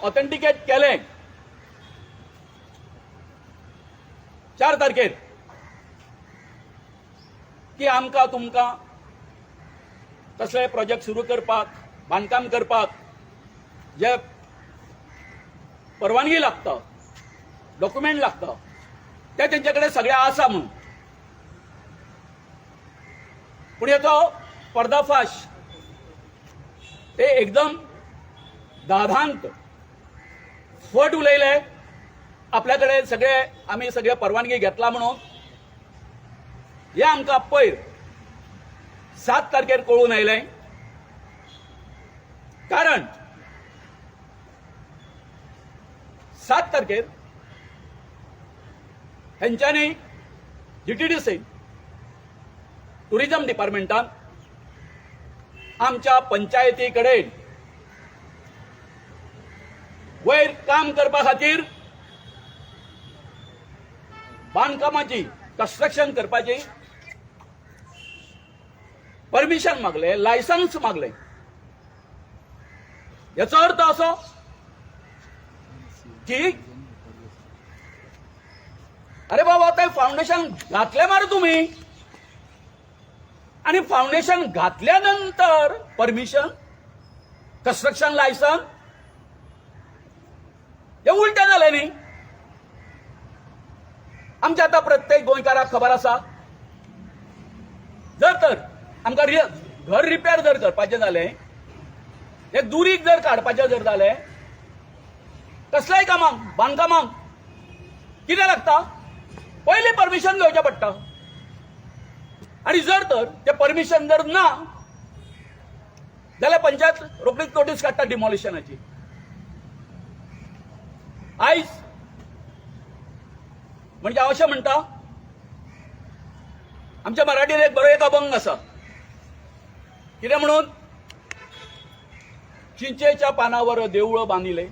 Authenticate केलें 4 तारखेर की आमकां तुमकां तसले प्रोजेक्ट सुरू करपाक, बांदकाम करपाक जे परवानगी लागता, डॉक्युमेंट लागता, ते तेंचे कडेन सगळे आसा म्हणून. पूण हेचो पर्दाफाश ते एकदम दाधांत फट उलयले. आपल्या कडेन सगळे आमी सगळे परवानगी घेतला म्हणून. हे आमकां पयर 7 तारखेर कळून आयलें, कारण 7 तारखेर हेंच्यांनी जीटीडीसी टुरिझम डिपार्टमेंटान आमच्या पंचायती कडेन वयर काम करपा खातीर बांदकामाची कन्स्ट्रक्शन करपाची परमिशन मागले, लायसन्स मागले. याचो अर्थ असो की अरे बाबा, ते फाउंडेशन घातले मारे तुम्ही, आणि फाउंडेशन घातल्यानंतर परमिशन, कन्स्ट्रक्शन लायसन, हे उलटें जालें न्ही. आमच्या आतां प्रत्येक गोंयकाराक खबर आसा, जर तर आमकां घर रिपेर जर करपाचें जालें, हे दुरीग जर काडपाचें जर जालें, कसल्याय कामाक, बांदकामाक कितें लागता? पयलीं परमिशन घेवचें पडटा. आनी जर तर तें परमिशन जर ना जाल्यार पंचायत रोखडीच नोटीस काडटा डिमॉलिशनाची. आयज म्हणजे हांव अशें म्हणटा, आमच्या मराठीन एक बरो एक अभंग आसा, कितें म्हणून, चिंचेच्या पानावर देऊळ बांदिले,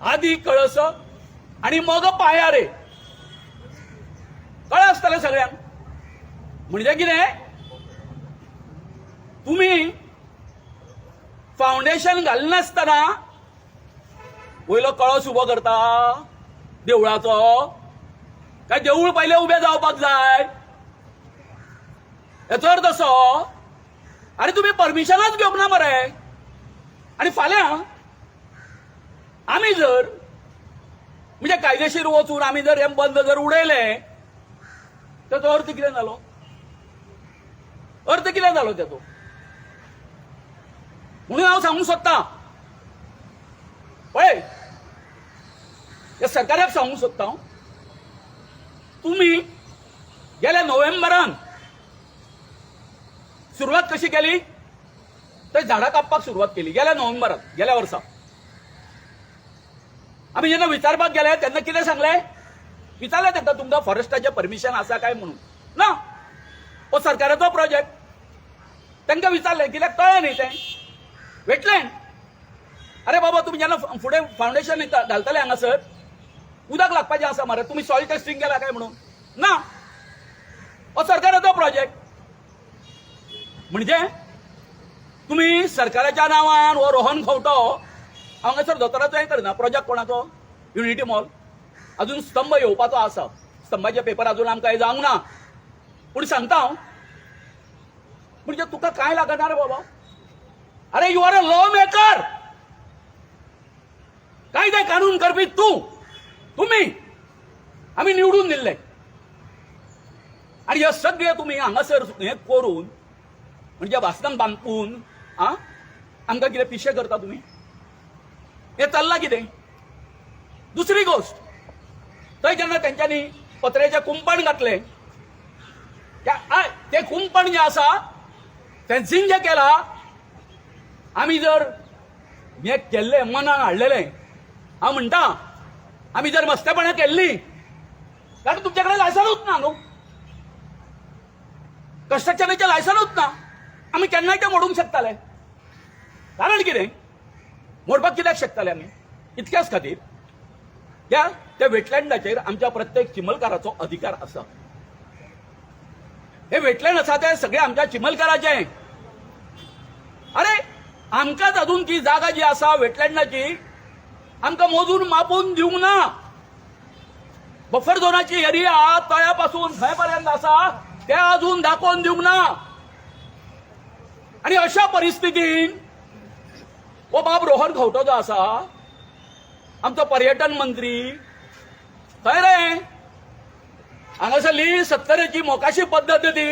आदी कळस आणि मग पाया रे. कळ्ळें आसतलें सगळ्यांक. म्हणजे कितें, तुमी फावंडेशन घालनासतना वयलो कळस उबो करता देवळाचो, काय देवूळ पयलें उबें जावपाक जाय? हेचो अर्थ असो, आरे तुमी परमिशनच घेवंक ना मरे. आनी फाल्यां आमी जर म्हणजे कायदेशीर वचून आमी जर हें बंद जर उडयलें, ताचो अर्थ कितें जालो? अर्थ कितें जालो तेचो? म्हणून हांव सांगूंक सोदतां, पळय, ह्या सरकाराक सांगूंक सोदता हांव, तुमी गेल्या नोव्हेंबरान सुरवात कशी केली? तर झाडां कापपाक सुरवात केली गेल्या नोव्हेंबरात, गेल्या वर्सा. आमी जेन्ना विचारपाक गेले तेन्ना कितें सांगलें? विचारलें तांकां, तुमकां फॉरेस्टाचें परमिशन आसा काय म्हणून. ना, हो सरकाराचो प्रोजेक्ट. तांकां विचारलें, कित्याक कळ्ळें न्ही तें वेटलँड. अरे बाबा, तुमी जेन्ना फुडें फावंडेशन घालतले हांगासर उदक लागपाचें आसा मरे, तुमी सॉयल टेस्टिंग केला काय म्हणून. ना, हो सरकाराचो प्रोजेक्ट. म्हणजे तुमी सरकाराच्या नांवान हो रोहन खंवटो हांगासर दोतोराचो हें करना. प्रोजेक्ट कोणाचो? Unity mall. अजून स्तंभ येवपाचो आसा, स्तंभाचे पेपर अजून आमकां हे जावंक ना. पूण सांगता हांव, म्हणजे तुका काय लागना रे बाबा? अरे, you are a law maker. कायदे कानून करपी तूं, तुमी, आमी निवडून दिल्ले. आनी हे सगळे तुमी हांगासर हें करून, म्हणजे भासणां बांदून आ आमकां कितें पिशे करता तुमी? हें चल्लां कितें? दुसरी गोश्ट, थंय जेन्ना तेंच्यांनी पत्र्याचें कुंपण घातलें, तें कुंपण जें आसा, फेन्सिंग जें केलां, आमी जर हें केल्लें मनान हाडलेलें, हांव म्हणटा, आमी जर मस्तेपणां केल्लीं, कारण तुमचे कडेन लायसनूच ना न्हू, कन्स्ट्रक्शनाचें लायसनूच ना, आमी केन्नाय तें मोडूंक शकताले. कारण कितें, मोडपाक कित्याक शकताले आमी? इतक्याच खातीर, त्या त्या वेटलँडाचेर आमच्या प्रत्येक चिमलकाराचो अधिकार आसा. हे वेटलँड आसा ते सगळे आमच्या चिमलकाराचे. अरे, आमकांच अजून ती जागा जी आसा वेटलँडाची आमकां मोजून मापून दिवंक ना. बफर झोनाची एरिया तळ्या पासून खंय पर्यंत आसा ते अजून दाखोवन दिवंक ना. आणि अशा परिस्थितीन हो बाब रोहन खंवटो जो आसा, आमचो पर्यटन मंत्री, खंय रे? हांगासरली 70ची मोकाशी पद्दत ती.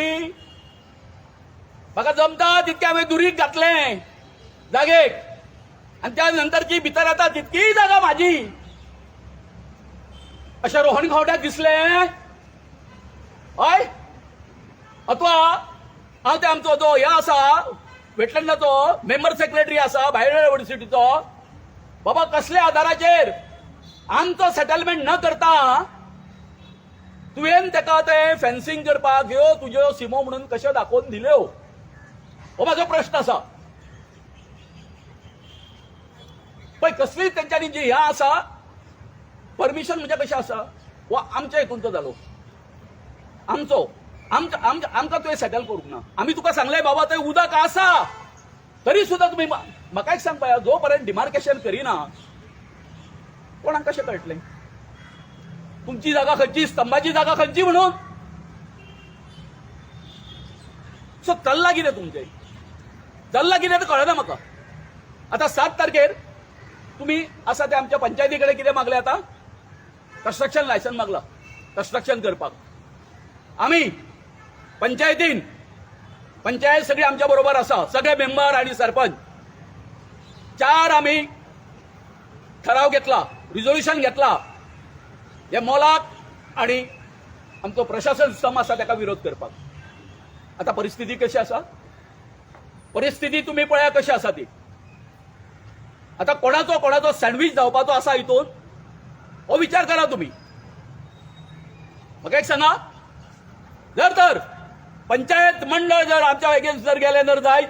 म्हाका जमता तितकें हांवें दुरीग घातलें जागेक आनी त्या नंतरची भितर येता तितकीय जागा म्हाजी, अशें रोहन खंवट्याक दिसलें? हय, अथवा हांव ते आमचो जो हे आसा, वेटलँडाचो मेंबर सेक्रेटरी आसा बायोडायवर्सिटीचो, बाबा, कसल्या आधाराचेर आमचो सेटलमेंट न करता तुवें ताका ते फेन्सिंग करपाक ह्यो तुज्यो सिमो म्हणून कश्यो दाखोवन दिल्यो, हो म्हाजो प्रश्न आसा. पळय, कसली तेंच्यांनी जी ह्या आसा परमिशन, म्हणजे कशें आसा, हो आमच्या हितून जालो आमचो आमच्या आमकां तुवें सेटल करूंक ना. आमी तुका सांगलें, बाबा, थंय उदक आसा, तरी सुद्दां तुमी म्हाका एक सांग पळया, जो पर्यंत डिमार्केशन करिना, कोणाक कशें कळटलें तुमची जागा खंयची, स्तंभाची जागा खंयची म्हणून? सो चल्ला कितें तुमचें, चल्ला कितें तें कळना म्हाका. आतां 7 तारखेर तुमी आसा ते आमच्या पंचायती कडेन कितें मागलें? आतां कन्स्ट्रक्शन लायसन मागला कन्स्ट्रक्शन करपाक. आमी पंचायतीन, पंचायत सगळी आमच्या बरोबर आसा, सगळे मेंबर आणि सरपंच, चार आमी ठराव घेतला, रिझोल्युशन घेतला, हे मोलाक आणि आमचो प्रशासन सम आसा ताका विरोध करपाक. आता परिस्थिती कशी आसा, परिस्थिती तुमी पळया कशी आसा ती. आता कोणाचो कोणाचो सँडवीच जावपाचो आसा हितून, हो विचार करा तुम्ही. म्हाका एक सांगा, जर तर पंचायत मंडळ जर आमच्या एगेन्स्ट जर गेले जर जायत,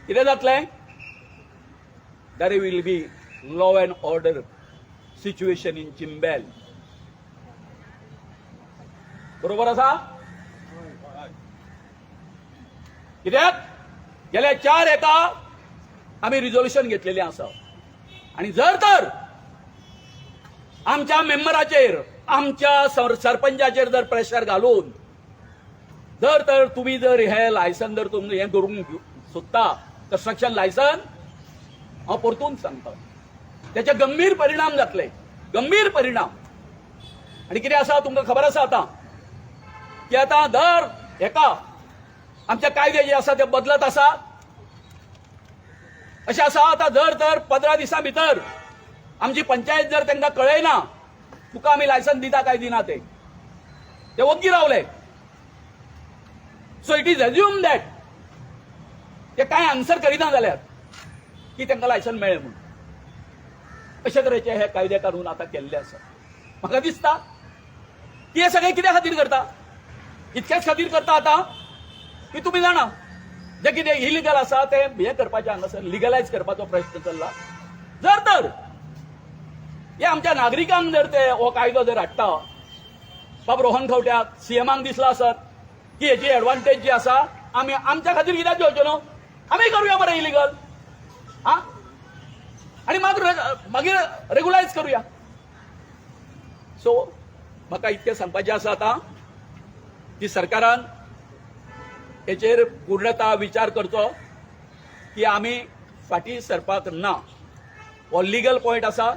कितें जातलें? There will be law and order situation in Chimbel. बरोबर आसा? कित्याक गेल्या चार हेका आमी रिझोल्युशन घेतलेलें आसा. आणि जर तर आमच्या मेंबराचेर, आमच्या सरपंचाचेर जर प्रेशर घालून जर तर तुम्ही जर हे लायसन जर तुमी हें करूंक सोदता, कन्स्ट्रक्शन लायसन, हांव परतून सांगता, त्याचे गंभीर परिणाम जातले, गंभीर परिणाम. आणि कितें आसा तुमकां खबर आसा आतां की आतां दर हेका आमचे कायदे जे आसा ते बदलत आसा. अशें आसा, आतां जर तर 15 दिसां भितर आमची पंचायत जर तांकां कळयना तुका आमी लायसन दिता काय दिना ते, ते वग्गी रावले. So it is assume that ते कांय आन्सर करिना जाल्यार की तांकां लायसन मेळ्ळें म्हणून. अशे तरेचे हे कायदे कानून आतां केल्ले आसा. म्हाका दिसता की हे सगळें कित्या खातीर करता? इतक्याच खातीर करता आतां की तुमी जाणा, जे कितें इलिगल आसा तें हें करपाचें, हांगासर लिगलायज करपाचो प्रयत्न चल्ला. जर तर हे आमच्या नागरिकांक जर ते हो कायदो जर हाडटा, बाब रोहन खंवट्याक, सीएमाक दिसला आसत की हेची एडवांटेज जी आसा, आमी आमच्या खातीर कित्याक घेवचें न्हू? आमी करुया मरे इलिगल, हा, आणि मागीर मागीर रेगुलायज करूया. सो म्हाका इतकें सांगपाचें आसा आतां की सरकारान हेचेर पूर्णता विचार करचो की आमी फाटीं सरपाक ना. हो लिगल पॉयंट आसा.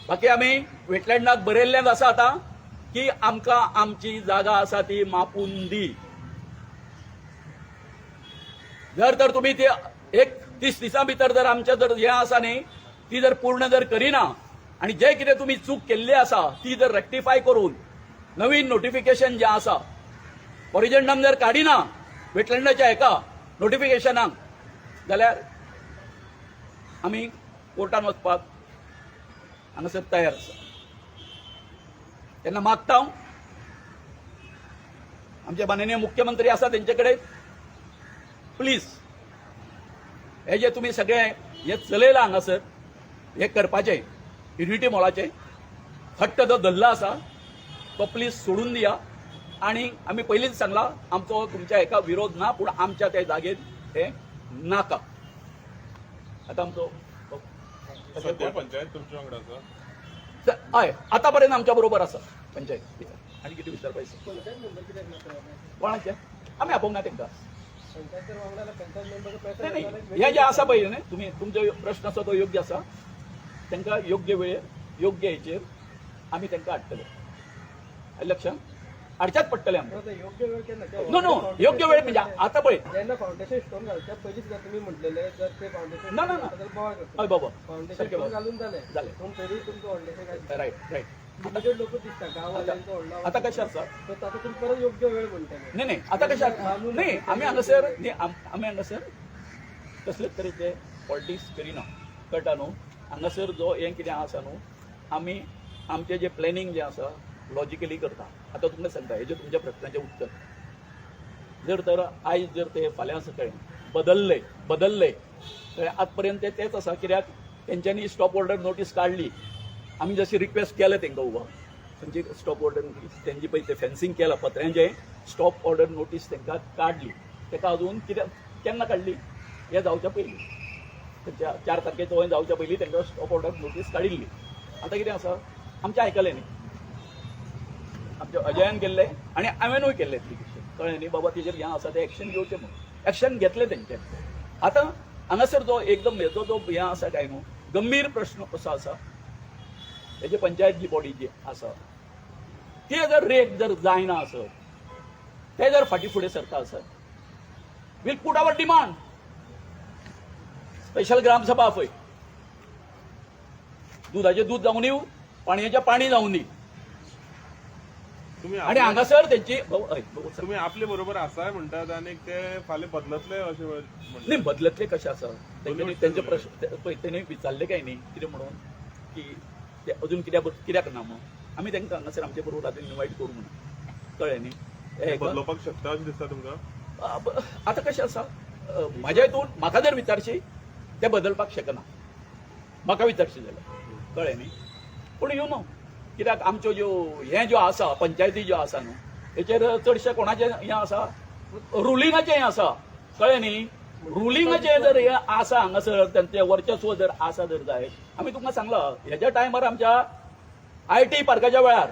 बाकी आमी वेटलँडाक बरयल्लेंच आसा आतां की आमकां आमची जागा आसा ती मापून दी. जर तर तुमी ती एक 30 दिसां भितर जर आमचें जर हें आसा न्ही, ती जर पूर्ण जर करिना आनी जे कितें तुमी चूक केल्ली आसा ती जर रेक्टिफाय करून नवीन नोटिफिकेशन जें आसा, कॉरिजेंडम जर काडिना वेटलँडाच्या हेका नोटिफिकेशनाक, जाल्यार आमी कोर्टान वचपाक हांगासर तयार आसा. तेन्ना मागता हांव आमचे माननीय मुख्यमंत्री आसा तेंचे कडेन, प्लीज, हे जे तुमी सगळे हे चलयलां हांगासर, हे करपाचें, युनिटी मॉलाचें हट्ट जो धरला आसा तो प्लीज सोडून दिया. आणि आमी पयलींच सांगला, आमचो तुमच्या हेका विरोध ना, पूण आमच्या त्या जागेर हे नाका. आतां आमचो सध्या पंचायत तुमच्या वांगडा आसा? हय, आतां पर्यंत आमच्या बरोबर आसा पंचायत. विचार आनी कितें विचारपा आसा? पंचायत मेंबर कित्याक ना तर? कोणाचे आमी आपोवंक ना तांकां. पंचायत जर वांगडा जाल्यार पंचायत मेंबर पैसा नाही नाही, हे जे आसा पळय न्ही, तुमी तुमचो प्रश्न आसा तो योग्य आसा. तांकां योग्य वेळेर योग्य हेचेर आमी तांकां हाडटले. आयलें लक्षात? हाडच्याच पडटलें आमकां. योग्य वेळ केन्ना? नो नो, योग्य वेळ म्हणजे आतां पळय. जेन्ना फाउंडेशन स्टोन घालच्या पयलीं सुद्दां तुमी म्हटलेले, जर ते फाउंडेशन ना, ना, ना. बोवाळ करतले. हय बाबा. फाउंडेशन सारकें स्टोन बाबा. घालून जालें. जालें. पूण तरी तुमकां व्हडलेशें काय रायट रायट. लिमिटेड लोकूच दिसता, गांववाल्यांचो व्हडलो आवाज. आतां कशें आसा? तर तातूंत तुमी परत योग्य वेळ म्हणटले. नाही नाही, आता कशें आसा? नाही, आमी हांगासर न्ही, आमी हांगासर कसलेच तरेचे पॉलिटिक्स करिना, कळटा न्हू? हांगासर जो हें कितें आसा न्हू, आमी आमचें जें प्लॅनिंग जें आसा लॉजिकली करता. आतां तुमकां सांगता हेजें तुमच्या प्रश्नाचें उत्तर. जर तर आयज जर ते फाल्यां सकाळीं बदलले बदलले जाल्यार आतां पर्यंत ते तेच आसा. कित्याक तेंच्यांनी स्टॉप ऑर्डर नोटीस काडली. आमी जशी रिक्वेस्ट केलें तांकां उबो खंयची स्टॉप ऑर्डर नोटीस तेंची पळय, ते फेन्सिंग केलां पत्र्यांचें, स्टॉप ऑर्डर नोटीस तांकां काडली. ताका अजून कित्याक केन्ना काडली? हें जावच्या पयलीं, खंयच्या 4 तारखेचो हें जावच्या पयलीं तांकां स्टॉप ऑर्डर नोटीस काडिल्ली. आतां कितें आसा, आमचें आयकलें न्ही, आमच्या अजयान केल्लें आनी हांवेनूय केल्लें एप्लिकेशन, कळ्ळें न्ही बाबा, तेजेर हें आसा तें एक्शन घेवचें म्हणून. एक्शन घेतलें तेंचें. आतां हांगासर जो एकदम हेजो जो हें आसा काय न्हू, गंभीर प्रश्न असो आसा, हेजे पंचायत जी बॉडी जी आसा ते जर रेट जर जायना आसत, ते जर फाटीं फुडें सरता आसत, we'll put our demand, special Gram Sabha आपय. दुधाचें दूध जावन दी, पाणयेचें पाणी जावन दी. तुम्ही आणि आपले- हांगासर तेंची भाऊ, हय, भाऊ, सर. तुम्ही आपले बरोबर आसाय म्हणटात आनी ते फाल्यां बदलतले अशें म्हणटात. नाही, बदलतले कशें आसा? तेंच्यांनी गोष्टी तेंचे उलयले. प्रश्न पळय, तेणी विचारले काय न्ही कितें म्हणून की ते अजून कित्याक कित्याक ना म्हणून. आमी तांकां हांगासर आमचे बरोबर आतां इनवायट करूं म्हणून, कळ्ळें न्ही? ते हे एका- बदलोवपाक शकता अशें दिसता तुमकां? आतां कशें आसा, म्हाज्या हितून म्हाका जर विचारशी, ते बदलपाक शकना म्हाका विचारशी जाल्यार, कळ्ळें न्ही? पूण you know कित्याक आमच्यो ज्यो हें ज्यो आसा पंचायती ज्यो आसा न्हू, हेचेर चडशें कोणाचें हें आसा, रुलिंगाचें हें आसा, कळ्ळें न्ही? रुलिंगाचें जर हें आसा हांगासर तेंचें वर्चस्व जर आसा जर जायत, आमी तुमकां सांगलां, हेज्या टायमार आमच्या I T पार्काच्या वेळार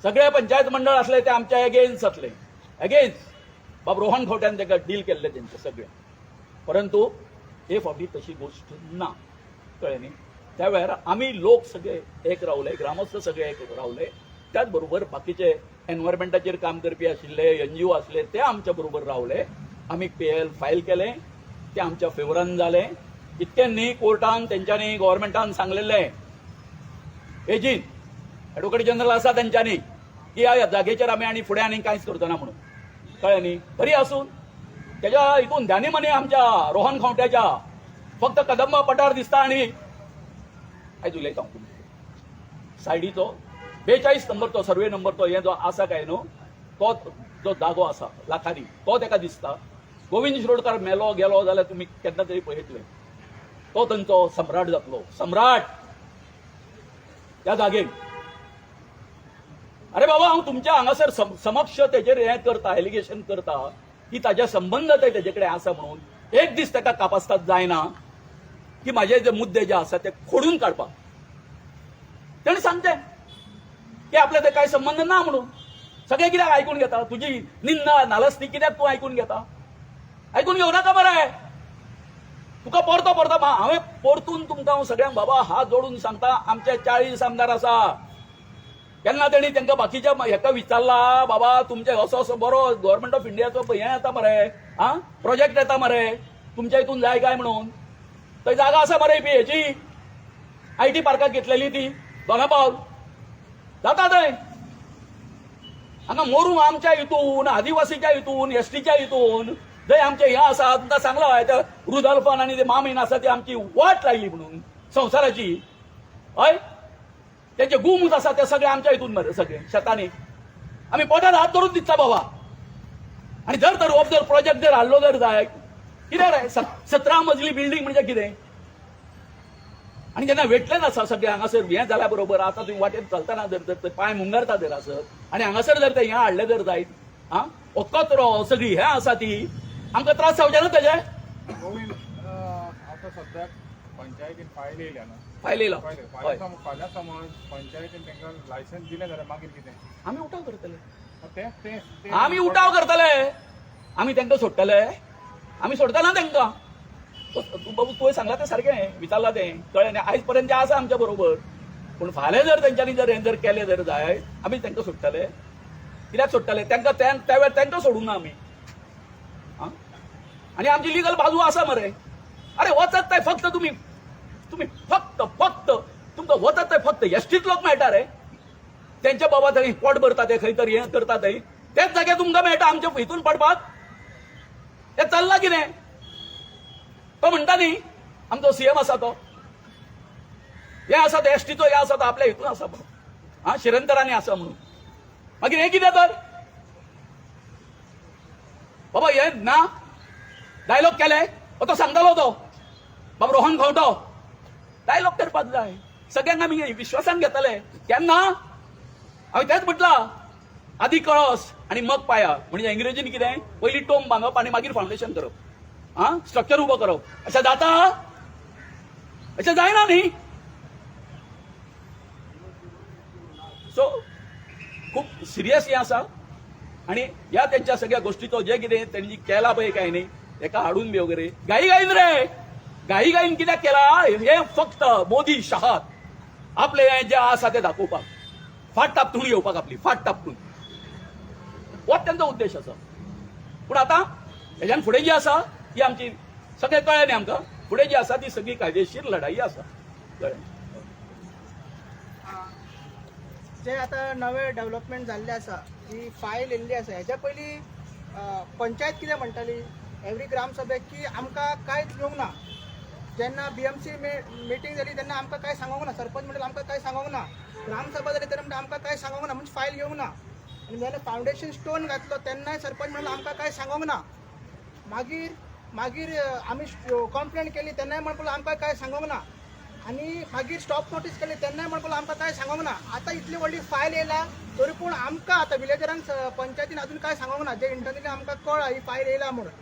सगळे पंचायत मंडळ असले ते आमच्या एगेन्स्ट आसले, एगेन्स्ट. बाब रोहन खंवट्यान ताका डील केल्लें तेंचें सगळें. परंतु हे फावटी तशी गोश्ट ना, कळ्ळें न्ही? त्या वेळार आमी लोक सगळे एक रावले, ग्रामस्थ सगळे एक रावले. त्याच बरोबर बाकीचे एनवायरमेंटाचेर काम करपी आशिल्ले एनजीओ आसले, ते आमच्या बरोबर रावले. आमी पीएल फायल केलें, ते आमच्या फेवरान जालें. इतकें न्ही, कोर्टान तेंच्यांनी गव्हर्मेंटान सांगलेलें, एजीन एडवोकेट जनरल आसा तेंच्यांनी, की ह्या जागेचेर आमी आनी फुडें आनी कांयच करतना म्हणून, कळ्ळें न्ही? तरी आसून तेज्या हितून ध्यानी मनी आमच्या रोहन खंवट्याच्या फक्त कदंबा पठार दिसता. आनी आयज उलयता हांव तुमकां, सायडीचो 42 नंबर तो सर्वे नंबर तो हे जो आसा काय न्हू, तो जो जागो आसा लाखांनी, तो तेका दिसता. गोविंद शिरोडकार मेलो गेलो जाल्यार तुमी केन्ना तरी पळयतले, तो तांचो सम्राट जातलो, सम्राट त्या जागेर. अरे बाबा, हांव तुमच्या हांगासर समक्ष तेजेर हें करता, एलिगेशन करता की ताजे संबंद ते तेजे कडेन आसा म्हणून. एक दीस ताका कापास्ताद जायना की म्हाजे जे मुद्दे जे आसा ते खोडून काडपाक. तेणें सांगचें की आपले ते कांय संबंद ना म्हणून. सगळें कित्याक आयकून घेता? तुजी निंदा नालस्ती कित्याक तूं आयकून घेता? आयकून घेवं नाका मरे. तुका परतो परतो हांवें परतून तुमकां हांव सगळ्यांक बाबा हात जोडून सांगता, आमचे 40 आमदार आसा. केन्ना तेणी तांकां बाकीच्या हेका विचारला, बाबा तुमचे असो असो बरो गव्हर्मेंट ऑफ इंडियाचो हें येता मरे, आ प्रोजेक्ट येता मरे, तुमच्या हितून जाय काय म्हणून? थंय जागा आसा मरे पी हेची I T पार्काक घेतलेली ती दोना पावल जाता थंय. हांगा मोरूंक आमच्या हितून, आदिवासीच्या हितून, एसटीच्या हितून जंय आमचे हें आसा, तुमकां सांगलां हांवें, त्या रुदाल्फान आनी ते मामीन आसा ती आमची वाट लायली म्हणून संवसाराची. हय, तेंचे गुमूत आसा ते सगळे आमच्या हितून मरे, सगळे शेतांनी. आमी पोटार हात धरून दिता बाबा. आनी जर तर हो जर प्रोजेक्ट जर हाडलो जर जाय, कितें रे, 17 मजली बिल्डींग म्हणजे कितें? आनी जेन्ना वेटलेच आसा सगळें हांगासर हें जाल्या बरोबर, आतां तुमी वाटेर चलतना जर तर ते पांय मुंगरता जर आसत आनी हांगासर जर ते हें हाडलें जर जायत, आं हो कचरो सगळी हें आसा ती आमकां त्रास जावचे ना तेजे. गोविंद, आतां सद्याक पंचायतीन फायल येयल्या न्हू? फायल येयला. फायल हय. फाल्यां समज पंचायतीन तांकां लायसन्स दिलें जाल्यार मागीर कितें? आमी उठाव करतले. तेंच तेंच तें. आमी उठाव करतले. आमी तांकां सोडटले? आमी सोडटना तांकां. तूं बाबू, तुवें सांगलां तें सारकें, विचारलां तें कळ्ळें न्ही. आयज पर्यंत ते आसा आमच्या बरोबर, पूण फाल्यां जर तेंच्यांनी जर हें जर केलें जर जायत, आमी तांकां सोडटले? कित्याक सोडटले तांकां? त्या त्या वेळार तांकां सोडूंक ना आमी. आं, आनी आमची लिगल बाजू आसा मरे. अरे, वचत थंय फक्त तुमी तुमी फक्त फक्त तुमकां वचत थंय फक्त एसटीच लोक मेळटा रे. तेंच्या बाबा थंय पोट भरता, ते खंय तर हें करता थंय, तेच जाग्यार तुमकां मेळटा. आमच्या हितून पडपाक हें चल्लां कितें? तो म्हणटा न्ही, आमचो सीएम आसा तो हे आसा, तो एसटीचो हे आसा, तो आपल्या हितून आसा हा, शिरंतरांनी आसा म्हणून. मागीर हें कितें तर बाबा? हे ना डायलॉग केले, तो सांगतालो तो बाबा रोहन खंवटो, डायलॉग करपाक जाय. सगळ्यांक आमी विश्वासान घेतले केन्ना. हांवें तेंच म्हटलां, आदी कळस आणि मग पाया. म्हणजे इंग्रजीन कितें, पयलीं टोम बांदप आनी मागीर फावंडेशन करप, आं, स्ट्रक्चर उबो करप. अशें जाता? अशें जायना न्ही. सो खूब सिरियस हें आसा आणि ह्या तेंच्या सगळ्या गोष्टीचो जे कितें तेंणी केला पळय काय न्ही, हेका हाडून बी वगैरे घाई घाईन रे, घाई घाईन कित्याक केला हे? फक्त मोदी शहात आपले हे जे आसा ते दाखोवपाक, फाट तापटून घेवपाक, आपली फाट तापटून, होच तेंचो उद्देश आसा. पूण आतां हेज्यान फुडें जी आसा ती आमची सगळें कळ्ळें न्ही आमकां, फुडें जी आसा ती सगळी कायदेशीर लढाई आसा, कळ्ळें? जे आतां नवे डेव्हलपमेंट जाल्ले आसा, जी फायल येयल्ली आसा, हेच्या पयलीं पंचायत कितें म्हणटाली एवरी ग्रामसभेक की आमकां कांयच येवंक ना. जेन्ना बीएमसी मिटींग जाली तेन्ना आमकां कांय सांगोंक ना. सरपंच म्हणटाले आमकां कांय सांगोंक ना. ग्रामसभा जाली तेन्ना म्हणटा आमकां कांय सांगोंक ना, म्हणजे फायल येवंक ना. आनी जेन्ना फावंडेशन स्टोन घातलो तेन्नाय सरपंच म्हणलो आमकां कांय सांगोंक ना. मागीर मागीर आमी कंप्लेन केली तेन्नाय म्हणपाक लागलो आमकां कांय सांगोंक ना. आनी मागीर स्टॉप नोटीस केली तेन्नाय म्हणपाक लागलो आमकां कांय सांगोंक ना. आतां इतली व्हडली फायल येयला तरी पूण आमकां आतां विलेजरांक पंचायतीन अजून कांय सांगोंक ना, जे इंटरनली आमकां कळ्ळां ही फायल येयला म्हणून.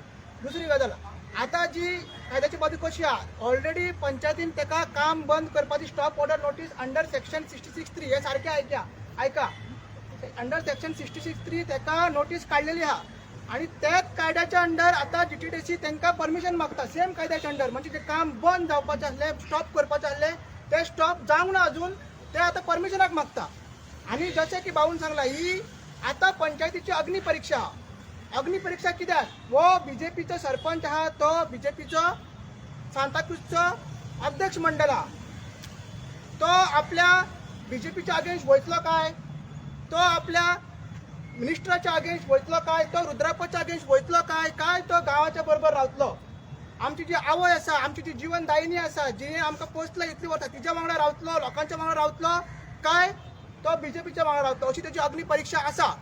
दुसरी गजाल, आतां जी कायद्याची बाजू कशी आहा, ऑलरेडी पंचायतीन ताका काम बंद करपाची stop order notice under section 66(3), हे सारकें आयका आयका, अंडर सेक्शन 66(3) ताका नोटीस काडलेली आहा. आणि त्याच कायद्याच्या अंडर आता जीटीडीसी तांकां परमिशन मागता, सेम कायद्याच्या अंडर. म्हणजे ते काम बंद जावपाचें आसलें, स्टॉप करपाचें आसलें, ते स्टॉप जावंक ना अजून, ते आतां परमिशनाक मागता. आनी जशें की भाऊन सांगला, ही आतां पंचायतीची अग्नी परिक्षा. अग्नी परिक्षा कित्याक? हो बीजेपीचो सरपंच आहा, तो बीजेपीचो सांताक्रूजचो अध्यक्ष मंडळ आहा. तो आपल्या बीजेपीच्या अगेन्स्ट वयतलो काय? तो आपल्या मिनिस्टराच्या अगेन्स्ट वयतलो काय? तो रुद्रापाच्या अगेन्स्ट वयतलो काय? काय तो गांवाच्या बरोबर रावतलो? आमची जी आवय आसा, आमची जी जीवनदायिनी आसा, जिणे आमकां पोसला इतली वर्सां, तिच्या वांगडा रावतलो, लोकांच्या वांगडा रावतलो काय तो बीजेपीच्या वांगडा रावतलो, अशी तेची अग्नी परिक्षा आसा.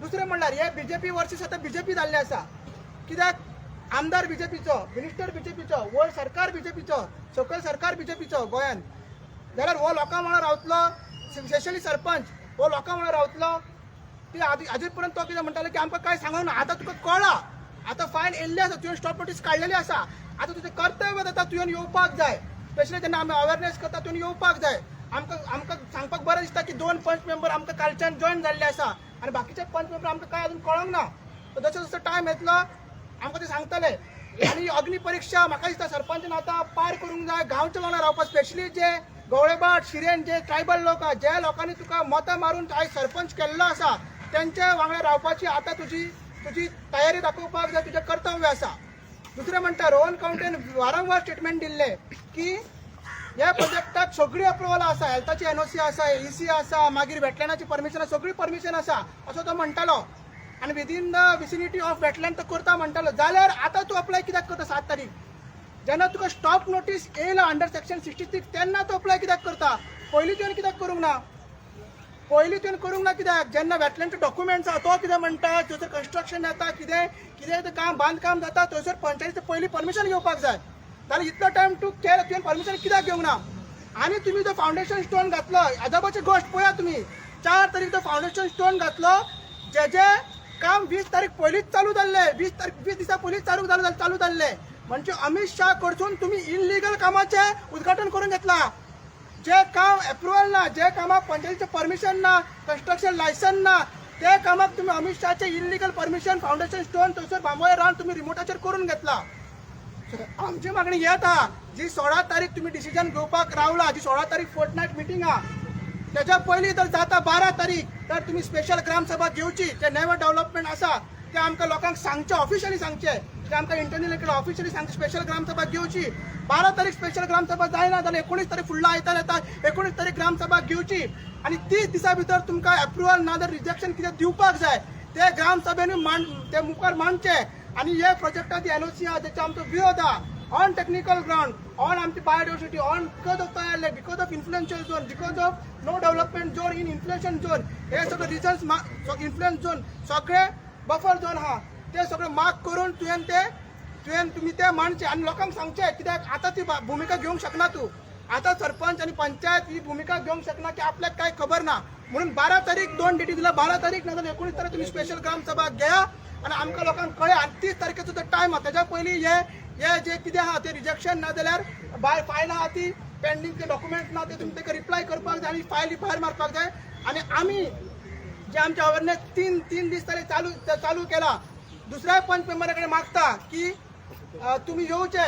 दुसरें म्हणल्यार हे बीजेपी वर्सीस आतां बीजेपी जाल्ले आसा. कित्याक आमदार बीजेपीचो, मिनिस्टर बीजेपीचो, वयर सरकार बीजेपीचो, सकयल सरकार बीजेपीचो गोंयान, जाल्यार हो लोकां वांगडा रावतलो? स्पेशली सरपंच हो लोकां वांगडा रावतलो? ती आदी आजून पर्यंत तो कितें म्हणटालो की आमकां कांय सांगूंक ना. आतां तुका कळ्ळां, आतां फायल येयल्ली आसा, तुवें स्टॉप नोटीस काडलेली आसा, आतां तुजें कर्तव्य जाता, तुवें येवपाक जाय. स्पेशली जेन्ना आमी अवेरनेस करता, तुवें येवपाक जाय. आमकां सांगपाक बरें दिसता की दोन पंच मेंबर आमकां कालच्यान जॉयन जाल्ले आसा आनी बाकीचे पंच मेंबर आमकां कांय अजून कळोंक ना. जसो जसो टायम येतलो आमकां ते सांगतले. आनी अग्नी परिक्षा म्हाका दिसता सरपंचान आतां पार करूंक जाय. गांवच्या वांगडा रावपाक, स्पेशली जे गवळेभाट, शिरेन जे ट्रायबल लोक आहा, ज्या लोकांनी तुका मतां मारून आयज सरपंच केल्लो आसा, तेंच्या वांगडा रावपाची आतां तुजी तुजी तयारी दाखोवपाक जाय, तुजें कर्तव्य आसा. दुसरें म्हणटा, रोहन खंवटेन वारंवार स्टेटमेंट दिल्लें की ह्या प्रोजेक्टाक सगळी अप्रुवल आसा, हेल्थाची एनओसी आसा, ईसी आसा, मागीर वेटलँडाची परमिशन, सगळी परमिशन आसा असो तो म्हणटालो. आनी within the vicinity of wetland तो करता म्हणटालो. जाल्यार आतां तूं अप्लाय कित्याक करता 7 तारीख, जेन्ना तुका स्टॉप नोटीस येयला अंडर सेक्शन 66, तेन्ना तूं अप्लाय कित्याक करता? पयलीं तुवें कित्याक करूंक ना? पयलीं तुवें करूंक ना कित्याक? जेन्ना वेटलँडचे डॉक्युमेंट्स आहा, तो कितें म्हणटा, थंयसर कन्स्ट्रक्शन जाता, कितें कितें तें काम बांदकाम जाता, थंयसर पंचायतीचें पयलीं परमिशन घेवपाक जाय. जाल्यार इतलो टायम तूं केलो, तुवें परमिशन कित्याक घेवंक ना? आनी तुमी जो फावंडेशन स्टोन घातलो, अजापाची गोश्ट पळया तुमी, 4 तारीख जो फावंडेशन स्टोन घातलो, जे जे काम 20 तारीख पयलींच चालू जाल्लें, 20 तारीख, 20 दिसां पयलींच चालू जाल्लें. म्हणजे अमित शाह कडसून तुम्ही इलिगल कामाचें उद्घाटन करून घेतला. जे काम एप्रुवल ना, जे कामाक पंचायतीचें परमिशन ना, कन्स्ट्रक्शन लायसन ना, ते कामाक तुम्ही अमित शहाचे इलिगल परमिशन, फाउंडेशन स्टोन थंयसर बांबोळे रावन तुम्ही रिमोटाचेर करून घेतला. आमची मागणी हेत आहा, जी 16 तारीख तुम्ही डिसिजन घेवपाक रावला, जी 16 तारीख फोर्टनायट मिटींग आहा, त्याच्या पयलीं जर जाता 12 तारीख तर तुम्ही स्पेशल ग्रामसभा घेवची. जे नवे डेव्हलपमेंट आसा ते आमकां लोकांक सांगचें, ऑफिशियली सांगचें, ते आमकां इंटरनली ऑफिशियली सांगचें. स्पेशल ग्रामसभा घेवची. 12 तारीख स्पेशल ग्रामसभा जायना जाल्यार 19 तारीख, फुडलो आयतार येता, 19 तारीख ग्रामसभा घेवची आनी 30 दिसां भितर तुमकां एप्रुवल ना जाल्यार रिजेक्शन कितें दिवपाक जाय ते ग्रामसभेन मांड, ते मुखार मांडचे. आनी हे प्रोजेक्टाची एनओसी आहा तेचो आमचो विरोध आहा ऑन टेक्निकल ग्राउंड, ऑन आमची biodiversity, on because of तयार, because of influential zone, because of no development zone in influential zone. हे सगळे रिजन्स, इन्फ्लुएन्स झोन सगळे बफर झोन आहा, ते सगळे मार्क करून तुवें ते तुवें तुमी ते मांडचे आनी लोकांक सांगचे. कित्याक आतां ती भुमिका घेवंक शकना तूं. आतां सरपंच आनी पंचायत ही भुमिका घेवंक शकना की आपल्याक कांय खबर ना म्हणून. 12 तारीख दोन डेटी दिला, 12 तारीख ना जाल्यार 19 तारीख तुमी स्पेशल ग्रामसभा घेया आनी आमकां लोकांक कळ्ळें. आनी 30 तारखेचो जो टायम आहा तेज्या पयलीं हे हे जे कितें आहा ते रिजेक्शन ना जाल्यार भायर फायल आहा ती पेंडींग, ते डॉक्युमेंट ना ते तुमी ताका रिप्लाय करपाक जाय आनी फायली भायर मारपाक जाय. आनी आमी जे आमचे अवेरनेस तीन तीन दीस जाले चालू चालू केला, दुसऱ्या पंच मेंबरा कडेन मागता की तुमी येवचे.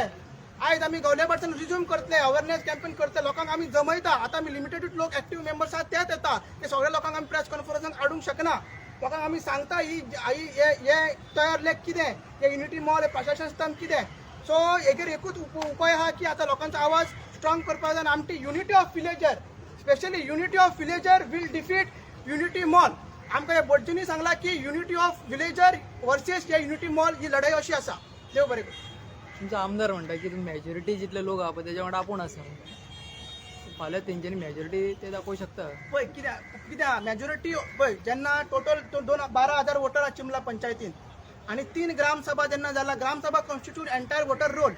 आयज आमी गवलेपाटसान रिज्यूम करतले, अवेरनेस कॅम्पेन करतले, लोकांक आमी जमयता. आतां आमी लिमिटेड लोक एक्टीव मेंबर्स आहात तेच येता. ते सगळ्या लोकांक आमी प्रेस कॉन्फरन्साक हाडूंक शकना. लोकांक आमी सांगता ही ही हे हे तयार लेख कितें, हे युनिटी मॉल, हे प्रशासन स्तंभ कितें. सो हेजेर एकूच उपाय आहा की आतां लोकांचो आवाज स्ट्रॉंग करपाक जाय आनी आमची unity of villager, specially unity of villager will defeat Unity Mall. आमकां ह्या भटजींनी सांगला की युनिटी ऑफ विलेजर वर्सेस हे युनिटी मॉल ही लढाई अशी आसा. देव बरें करूं. तुमचो आमदार म्हणटा की मॅजॉरिटी जितले लोक आहा पळय तेज्या वांगडा आपूण आसा. फाल्यां तेंच्यांनी मॅजॉरिटी ते दाखोवंक शकता. पळय कित्याक कित्याक मॅजॉरिटी पळय, जेन्ना टोटल दोन 12,000 वोटर आहा चिमला पंचायतीन आनी तीन ग्रामसभा जेन्ना जाला, ग्रामसभा कॉन्स्टिट्यूट एंटायर वोटर रोल,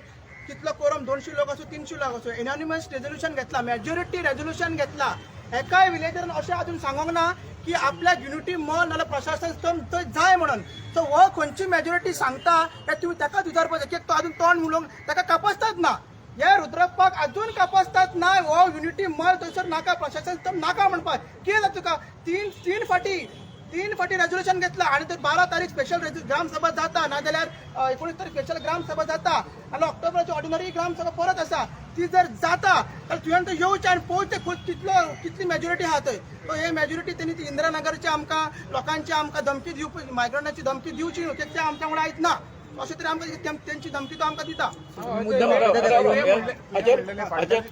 कितलो कोरम, 200 लोक आसूं, 300 लोक आसूं, युनानिमस रेजोल्युशन घेतला, मॅजॉरिटी रेजोल्युशन घेतला. एकाय विलेजरान अशें अजून सांगोंक ना की आपल्याक युनिटी मॉल नाल्यार प्रशासन स्तंभ थंय जाय म्हणून. सो हो खंयची मॅजॉरिटी सांगता हें तुमी ताकाच विचारपाक जाय, कित्याक तो अजून तोंड उलोवंक ताका कापसताच ना. हे रुद्रप्पाक अजून कापसतात ना हो युनिटी मॉल थंयसर नाका, प्रशासन स्तंभ नाका म्हणपाक. कितें जाता तुका? तीन तीन फाटी रेजोल्युशन घेतला आनी तर 12 तारीख स्पेशल ग्रामसभा जाता ना जाल्यार 19 तारीख स्पेशल ग्रामसभा जाता आनी ऑक्टोबराची ऑर्डिनरी ग्रामसभा परत आसा. ती जर जाता जाल्यार तुवें थंय येवचें आनी पळोवचें खंय कितलो कितली मॅजॉरिटी आहा थंय. सो हे मॅजॉरिटी तेणी ती इंदिरा नगरची आमकां लोकांची आमकां धमकी दिवपी, मायग्रंटाची धमकी दिवची न्हू, कित्याक ते आमच्या वांगडा आयज ना. अशें तरेन आमकां तेंची धमकी तो आमकां दिता.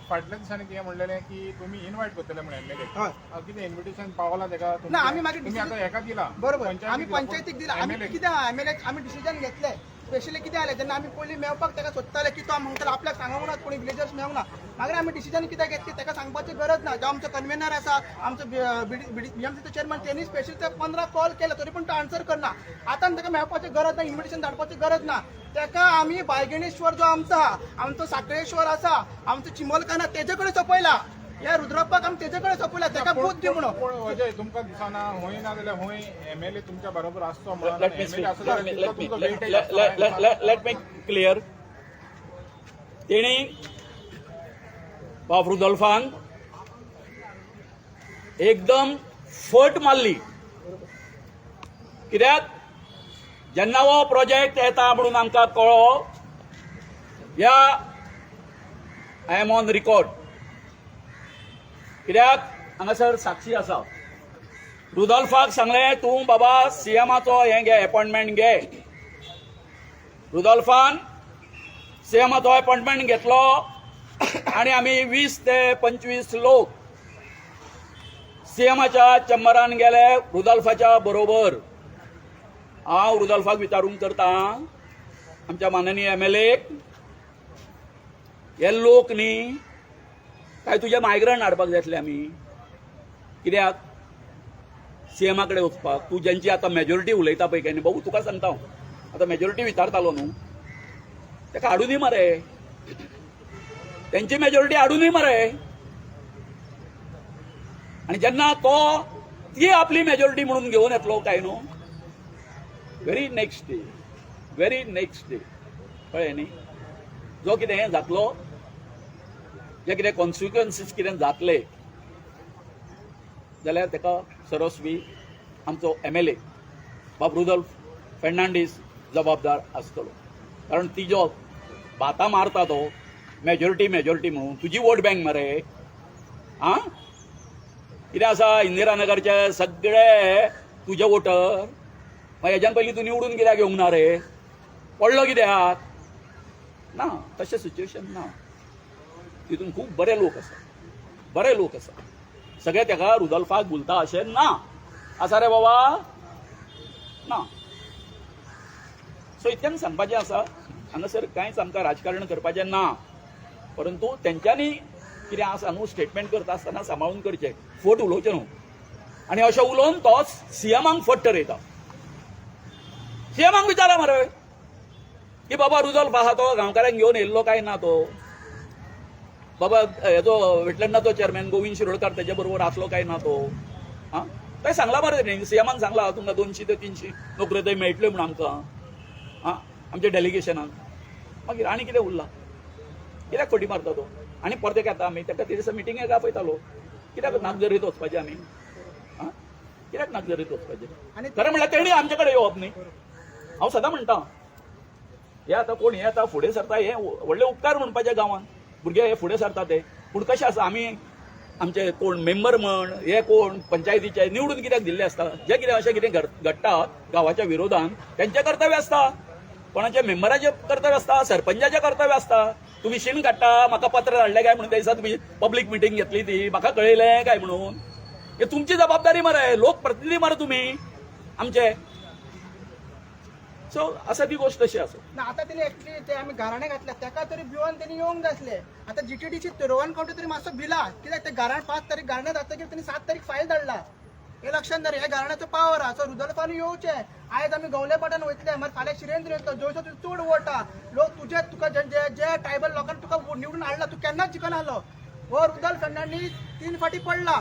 फाटल्या दिसांनी तुवें म्हणलेलें की तुमी इनवायट करतले म्हण एमएलए. हय. कितें इन्व्हिटेशन पावला तेका? ना, आमी मागीर तुमी आतां हेका दिला. बरोबर. पंचायतीक आमी दिला, पंचायतीक दिला आमी. MLA क. कितें एमएलए आमी डिसिजन घेतले. स्पेशली कितें जालें, जेन्ना आमी पयलीं मेळपाक ताका सोदताले की तो म्हणटालो आपल्याक सांगूंक ना, कोणी विलेजर्स मेळूंक ना. मागीर आमी डिसिजन कित्याक घेतली ताका सांगपाची गरज ना. जो आमचो कन्वेनर आसा, आमचो बीएमसीचो चेअरमॅन, तेणी स्पेशल ते 15 कॉल केले तरी पूण तो आन्सर करना. आतां ताका मेळपाची गरज ना, इन्विटेशन धाडपाची गरज ना. ताका आमी बायगेणेश्वर जो आमचो आहा, आमचो साखळेश्वर आसा, आमचो चिमलखाना, तेजे कडेन सोंपयला. ह्या रुद्रप्पाक आमी तेजे कडेन सोंपयला, ताका बूथ दी म्हणून. पूण अजय, तुमकां दिसना हूंय ना जाल्यार हूंय एमएलए तुमच्या बरोबर आसचो म्हणून? Let me MLA speak. आसलो जाल्यार Let me, तितलो let me, तुमचो let, weightage let, आसता. let, let, let, let me clear. तेणी बाब रुदोल्फान एकदम फट मारली, कित्याक जेन्ना हो प्रोजेक्ट येता म्हणून आमकां कळ्ळो, या I am on record, कित्याक हांगासर साक्षी आसा. रुदोल्फाक सांगलें, तूं बाबा सीएमाचो हें घे, अपॉइंटमेंट घे. रुदोल्फान सीएमाचो अपॉइंटमेंट घेतलो आनी आमी 20 ते 25 लोक सीएमाच्या चेंबरान गेले रुदोल्फाच्या बरोबर. हांव रुदोल्फाक विचारूंक करता, आमच्या माननीय एमएलए, हे लोक न्ही काय तुजे मायग्रंट हाडपाक जाय आसले आमी कित्याक सीएमा कडेन वचपाक? तूं जेंची आतां मेजॉरिटी उलयता पळय काय न्ही, बाबू तुका सांगता हांव, आतां मेजॉरिटी विचारतालो न्हू, ताका हाडूनी मरे, तेंची मेजॉरिटी हाडूनी मरे. आनी जेन्ना तो ती आपली मेजॉरिटी म्हणून घेवन येतलो काय न्हू, very next day, very next day, कळ्ळें न्ही? जो कितें हें जातलो, जे कितें कॉन्सिक्वन्सीस कितें जातले जाल्यार ताका सरस्वी आमचो एमएलए बाब रुदोल्फ फेर्नांडीस जबाबदार आसतलो. कारण तिजो भातां मारता तो मेजॉरिटी मेजॉरिटी म्हणून, तुजी वोट बँक मरे. आं, कितें आसा इंदिरा नगरचे सगळे तुजे वोटर, मागीर हेज्यान पयलीं तूं निवडून कित्याक येवंक ना रे, पडलो कित्याक ना? तशें सिच्युएशन ना. तितून खूब बरे लोक आसा, बरे लोक आसा. सगळे तेका रुदोल्फाक भुलता अशें ना. आसा रे बाबा? ना. सो इतल्यान सांगपाचें आसा, हांगासर कांयच आमकां राजकारण करपाचें ना, परंतु तेंच्यांनी कितें आसा न्हू स्टेटमेंट करता आसतना सांबाळून करचें, फट उलोवचें न्हू. आनी अशें उलोवन तो सीएमाक फट ठरयता. सीएमाक विचारा मरे की बाबा रुदोल्फ आहा तो गांवकारांक घेवन येयल्लो काय ना तो, बाबा हेजो वेटलँडाचो चेअरमॅन गोविंद शिरोडकार तेजे बरोबर आसलो काय ना तो. आं, थंय सांगला मरे तेणी, सीएमान सांगला तुमकां 200 ते 300 नोकऱ्यो थंय मेळटल्यो म्हूण आमकां. आं, आमच्या डेलिगेशनाक. मागीर आनी कितें उरलां? कित्याक फटी मारता तो? आनी परते येता आमी ताका ते दिसा मिटिंगेक आपयतालो. कित्याक नागझरीत वचपाचें आमी? आं, कित्याक नागझरीत वचपाचें? आनी खरें म्हणल्यार तेणी आमचे कडेन येवप न्ही. हांव सदां म्हणटा, हे आतां कोण हे आतां फुडें सरता, हे व्हडले उपकार म्हणपाचे गांवांत भुरगे हे फुडें सरता ते. पूण कशें आसा, आमी आमचे कोण मेंबर म्हण हे कोण पंचायतीचे निवडून कित्याक दिल्ले आसता, जे कितें अशें कितें घडटा गांवाच्या विरोधान तेंचें कर्तव्य आसता, कोणाच्या मेंबराचें कर्तव्य आसता, सरपंचाचें कर्तव्य आसता. तुमी शीण काडटा, म्हाका पत्र धाडलें काय म्हणून, त्या दिसा तुमी पब्लीक मिटींग घेतली ती म्हाका कळयलें काय म्हणून, हे तुमची जबाबदारी मरे, लोकप्रतिनिधी मरे तुमी आमचे. सो आसा ती गोश्ट तशी आसा. ना, आता तेणी एक्चुली ते आमी गाराणे घातल्या तेका तरी भिवन तेणी येवंक जाय आसले. आतां जीटीडीसी रोहन खंवटे तरी मातसो भिला, कित्याक ते गाराण 5 तारीख गाराणे जातकीर तेणी 7 तारीख फायल धाडला. हे लक्षात धर, हे गाराण्याचो पावर आहा. सो रुदोल्फान येवचें. आयज आमी गवलेपाटान वयतले, मागीर फाल्यां शिरेंद्र येतलो, जयसो तुजो चड वोट आहा. लोक तुजे तुका जे जे जे ट्रायबल लोकांनी तुका निवडून हाडला, तूं केन्नाच जिखनाहलो. हो रुदोल्फ फेर्नांडीस 3 फाटी पडला,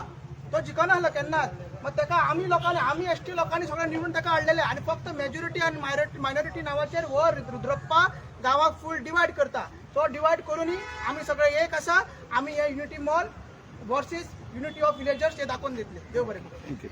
तो जिखनाहलो केन्नाच. मग तेका आमी लोकांनी, आमी एसटी लोकांनी सगळें निवडून तेका हाडलेले. आनी फक्त मेजॉरिटी आनी मायनॉरिटी नांवाचेर हो रुद्रप्पा गांवाक फूल डिवायड करता. तो डिवायड करूनय आमी सगळे एक आसा. आमी हे unity mall versus unity of villagers हे दाखोवन दितले. देव बरें करूं. Thank you.